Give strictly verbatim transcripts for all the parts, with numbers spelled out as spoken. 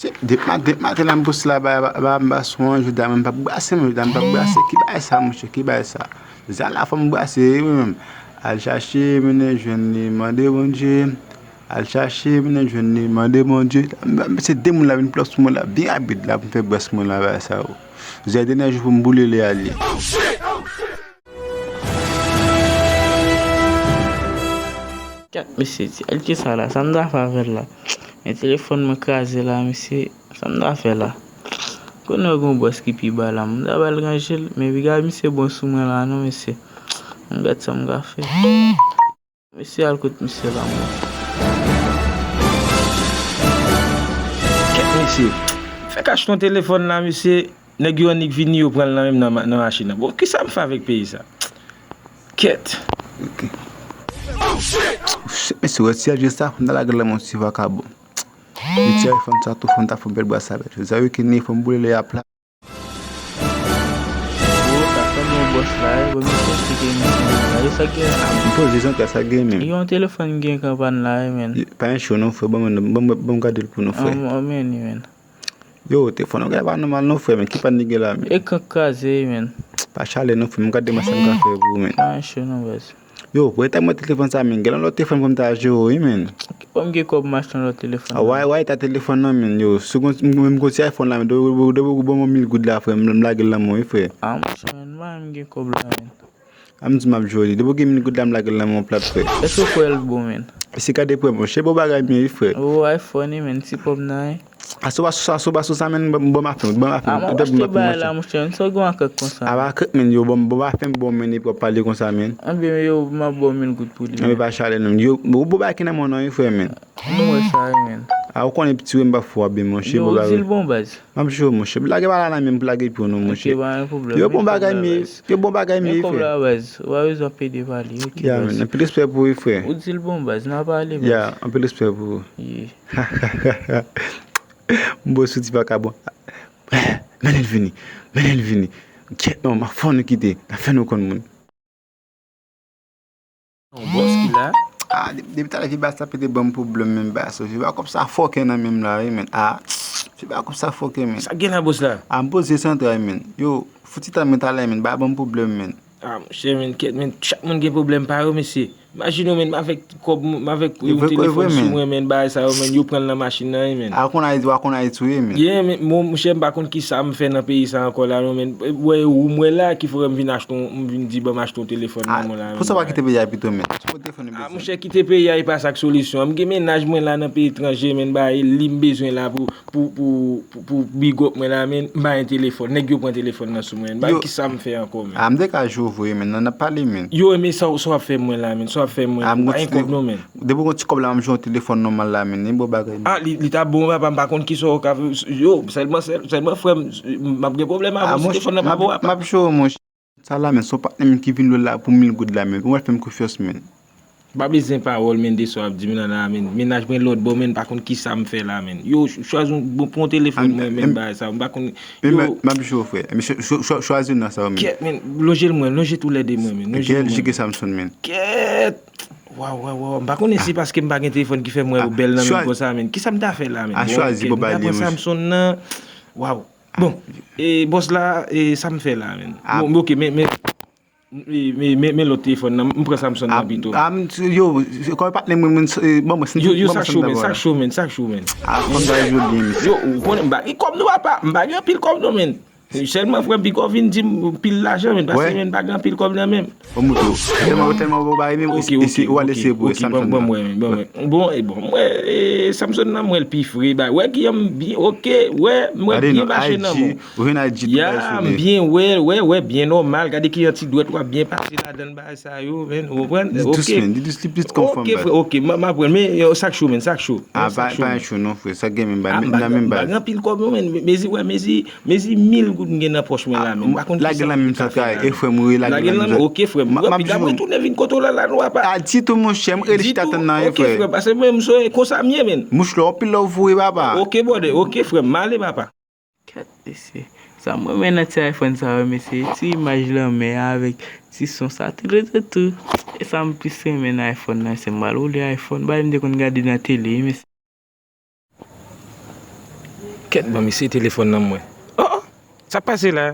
Depi maten, depi maten la, m poste la, ba, ba, ba, m pa sonje, jodi a, m p ap brase, mwen, jodi a, m p ap brase. Ki bagay sa, monchè, ki bagay sa? Jodi a la, fò m brase, wi, mwen menm. Al chache, mennen, jwenn li, mande Bondye. Al chache, mennen, jwenn li, mande Bondye. M, m, se de moun la vin plòp sou mwen la, byen rapid la, pou m fè brase mwen la, bagay sa, yo. Jodi a, dènye jou pou m boule lè a li ye. Kèt, mesye, ti, el ki sa la? Sa m ta fè avè l la? Men telefòn mwen kraze la, mesye. Sa m ta fè la? Konnen w gon bòs ki pi ba la. M ta ba l ranje l, men piga misye bon sou mwen la, non, mesye. M gad sa m ka fè. Mesye al kot misye la, mwen. Kèt, mesye. Fèk achte yon telefòn la, mesye. Nèg yo annik vini, yo pran l nan menm nan ma-, nan machin nan. Bon, kisa m fè avèk peyi sa? Kèt. Ok. Mesye, wè ti Alje sa, fò m ta lage l nan men yon ti vakabon. Li ti iPhone sa tou, fò m ta fè yon bèl brase avè l. Sa yo ki ni, fò m boule lè y ap la. Yo, sa fè m yon bòs la, e, bon, misye ki te misye la. Yo, sa gen la? M poze zantre, sa gen menm. Yon telefòn gen kanpann la, e, men. Pa gen cho non, frè, ban mwen, ban mwen, ban m gade l pou nou, frè. An, an, men, men. Yo, telefòn nan gen pa nòmal non, frè, men ki pa nèg la, men? Ekran kraze, men. Pa chale non, frè, m gade mwen sa m ka fè pou ou, men. Pa cho non, baz. Yo, prete mwen telefòn sa, men. Gen yon lòt telefòn pou m ta jere, wi, men. Ki pòm gen kòb m achte yon lòt telefòn? A, wè, wè, ta telefòn nan, men. Yo, si w gon, m, m gon ti iPhone la, men. Depi, depi, depi ou ban mwen mil goud la, frè, m, m lage l nan men w, wi, frè. A, monchè, men, m pa menm gen kòb la, men. A m di m ap jwe li. Depi w gen mil goud la, m lage l nan men w plat, frè. Èske w kwè l bon, men? Mesye, gade prè, monchè, bon bagay m ye, wi, frè. O, iPhone, men, ti pòm nan, wi. Aso pa sou sa, aso pa sou sa, men, ban m, ban m afè, ban m afè. A, m ap achte bagay la, monchè, men, sa w gen ak kèk konsa? A, pa kèk, men, yo, ban m, ban m afè, bon, men, epi w ap pale konsa, men. Anben, yo, m ap ba w mil goud pou li, men. Anben, pa chale, non. Yo, bon, bon bagay ki nan men w nan, wi, frè, men. M wè sa, wi, men. A, ou konnen piti, wi, m pa fò, anben, monchè, bon bagay. Yo, ou di l bon, baz. M ap jwe w, monchè. Lage bagay la nan men m pou lage pou nou, monchè. Ok, pa gen pwoblèm. Yo, bon bagay m ye. Yo, bon bagay m ye, frè. Men kòb la, baz. Ou pa bezwen pede pale. Ok, baz. Anpil respè pou ou, frè. Ou di l bon, baz. N a pale, baz. Ya, anpil respè pou ou. Yeah. M bo sou ti vakabon. Mennen l vini. Mennen l vini. Kèt non, m ap fè nou kite. N ap fè nou konn moun. Yon bòs ki la. A, de-, depi talè vye baz la pete ban m pwoblèm, men baz. Vye baz kòb sa fòkè nan men m la, wi, men. A, vye baz kòb sa fòkè, men. Sa gen la, bòs la? A, m poze santral, men. Yo, fouti tann mwen talè, men. Ba ban m pwoblèm, men. A, monchè, men, kèt, men, chak moun gen pwoblèm pa yo, mesye. Imajine w, men, m avèk kòb, m avèk yon telefòn sou mwen, men, bagay sa yo, men, yo pran l nan machin nan, wi, men. A, konn Ayiti, w a konn Ayiti, wi, men. Yeah, men, mon, monchè, m pa konn kisa m fè nan peyi sa ankò la, non, men. Wè, ou m wè la, ki fè m vin achte yon, m vin di, ban m achte yon telefòn nan men w la, men. Pou sa w pa kite peyi a pito, men. Se pou telefòn ou bezwen. A, monchè, kite peyi a, e pa sa k solisyon an. M gen mennaj mwen la nan peyi etranje, men, bagay li m bezwen la pou, pou, pou, pou, pou big up mwen la, men, m pa gen telefòn. Nèg yo pran telefòn nan sou mwen. Ba, kisa m fè ankò, men? A, m te ka jwe w vre, men, nan, n ap pale, men. Yo, men sa, sa w ap fè mwen la, men? Sa w ap fè mwen? A, m pa gen kòb non, men. Depi w gon ti kòb la, m jwe yon telefòn nòmal la, men. Ni bon bagay, men. A, li, li ta bon, papa, m pa konn kisa w ka, yo, sèlman, sèl-, sèlman, frè m, m ap gen pwoblèm avè w si telefòn nan pa bon, papa. M ap jwe w, monchè. Sa la, men, se yon patnè m ki vin lwe la pou mil goud la, men. Ou mèt fè m konfyans, men. M pa bezwen pawòl, men, de sa w ap di m nan la, men. Mennaj mwen lòt bò, men, pa konn kisa m fè la, men. Yo, ch-, chwazi yon bon, pran yon telefòn mwen, men, bagay sa, m pa konn. Men, yo, m ap jwe w, frè. Men, ch-, ch-, ch-, chwazi youn nan sa yo, men. Kèt, men, lonje l mwen, lonje toulède mwen, men. Lonje l mwen. Jike Samson, men. Kèt! Waw, waw, waw. M pa konnen si paske m pa gen telefòn ki fè m wè yo bèl nan men konsa, men. Kisa m ta fè la, men? A, chwazi, bon, m ta pran Samson nan. Waw. Bon, e, bòs la, e, sa m fè la, men? Bon, ok, men, men, men lòt telefòn nan, m pran Samson nan pito. A, m, yo, kòm patnè mwen, mwen, e, bon, mwen, yo, yo, sa cho, men, sa cho, men, sa cho, men. A, konn bagay yo byen, mesye. Yo, ou konnen, m pa gen kòb non, papa, m pa gen anpil kòb non, men. Sèlman, frè m, piga w vin di m pil lajan, men, paske, men, m pa gen anpil kòb nan men m. Bon, moto. Tèlman, tèlman bon bagay, men, ok, ok, ok, ok, ban, ban mwen, ban mwen. Bon, e bon, mwen, e, Samson nan, mwen, l pi fre, ba, wè, Guillaume, byen, ok, wè, mwen, byen mache nan men w. Ou vin al di tout bagay sou li. Ya, m byen, wè, wè, wè, byen nòmal, gade ki jan ti dwèt w ap byen pase ladan l, bagay sa yo, men, ou konprann? Di dous, men, di dous, li plis konfòm, baz. Ok, frè, ok, m, m aprann, men, yo, sa k cho, men, sa k cho. A, pa, pa cho non, frè, sa k gen menm, ba, nan menm baz. M pa gen anpil kòb non, men, mezi, wè, mezi, mezi mil goud m gen nan pòch mwen la, men, m pa konn kisa m ka fè la. Lage l nan men m, ok, frè m. Wè, piga mwen tounen vin kote w la, la, nou pa. A, ditou, monchè, m rele chita tann nan, wi, frè. Ok, frè, paske mwen, m sonje konsa m ye, men. Mouch lò, anpil love pou ou, wi, papa. Ok, brother, ok, frè m, m ale, papa. Kèt, mesye. Sa m renmen nan ti iPhone sa yo, mesye, ti imaj lanmè a avèk ti son sa, tou, tou, tou, tou. E sa m plis renmen nan iPhone nan, se m pral woule iPhone, bagay m te konn gade nan tele, mesye. Kèt, ban misye telefòn nan mwen. Oh, oh, sa k pase la?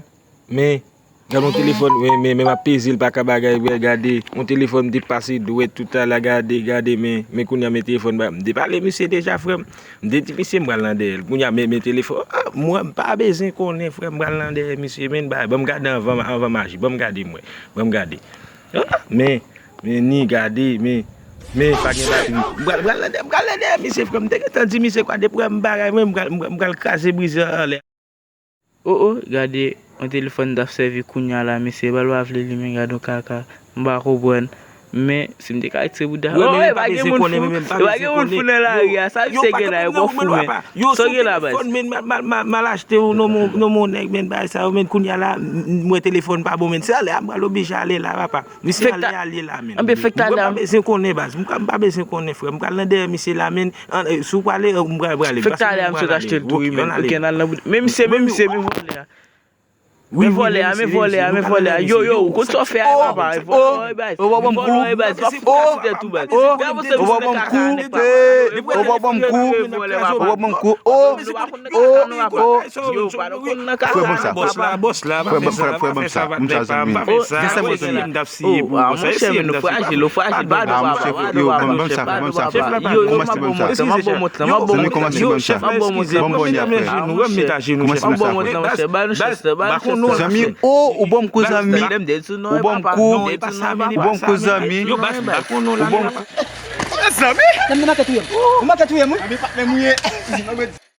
Men, gade yon telefòn, men, men, men m ap peze l pa ka bagay, frè, gade. Yon telefòn m te pase dwèt tout a la, gade, gade, men, men kounye a men telefòn ba, m te pale misye deja, frè m. M te di misye m pral nan dèyè l. Kounye a men, men telefòn, ah, mwen m pa bezwen konnen, frè, m pral nan dèyè misye, men, ba, ban m gade anvan, anvan m aji, ban m gade mwen, ban m gade. Ah, men, men ni gade, men, men pa gen batri. M pral, pral nan dèyè, m pral nan dèyè misye, frè m. M te gentan di misye kwa depi wè m bagay, mwen, m pral, m pral, m pral kraze brize anlè. Oh, oh, gade yon telefòn t ap sèvi kounye a la, mesye, ba l pa vle limen, gade yon kaka. M pa konprann. Men, si m te ka retire bouda. Yo, oh, men e pa gen moun fou, e pa gen moun fou nan lari a, sa misye gen la, yo pa fou, men. Sa w gen la, baz? Men mal, mal, mal, mal achte yon, yon, yon, yon nèg, men bagay sa yo, men kounye a la, m, m, mwen telefòn pa bon, men se alè a, m pral oblije ale la, papa. Misye ale, ale la, men. Anben, fèk talè a. Mwen pa bezwen konnen, baz. M pa, m pa bezwen konnen, frè. M pral nan dèyè misye la, men. An, eh, si w prale, eh, m pral prale. Fèk talè a, misye t achte l tou, wi, men. Ok, n al nan bout. Men misye, men misye, men vòlè a. Men vòlè a, men vòlè a, men vòlè a. Yo, yo, ou konn sa w fè a, papa. Vòlè a, baz. Vòlè a, baz. Ou pa fout kase tèt ou, baz. Ou pa ban m kou, ou pa ban m kou, ou pa ban m kou. Oh, oh, oh. Yo, pa nan konn nan kaka, papa. Frè, ban m sa, frè, frè, ban m sa, ban m sa, zanmi. Gen sa mwen zanmi. Oh, ah, monchè, men nou frajil, nou frajil, ba nou, papa, ba nou, papa, monchè, ba nou, papa. Yo, yo, m ap ba w mont lan, m ap ba w mont lan, m ap ba w mont lan. Zanmi, kòmanse ban m sa. Ban m mont lan, frè. Kòmanse ban m sa. M ap ba w mont lan, monchè, ba nou chans lan, ba nou chans lan. Zanmi, oh, ou ban m kou, zanmi. Ou ban m kou. Ou ban m kou, zanmi. Ou ban m Zanmi? Nan, nan makèt ou ye m. Nan makèt ou ye m, wi. Anbe patnè m ou ye.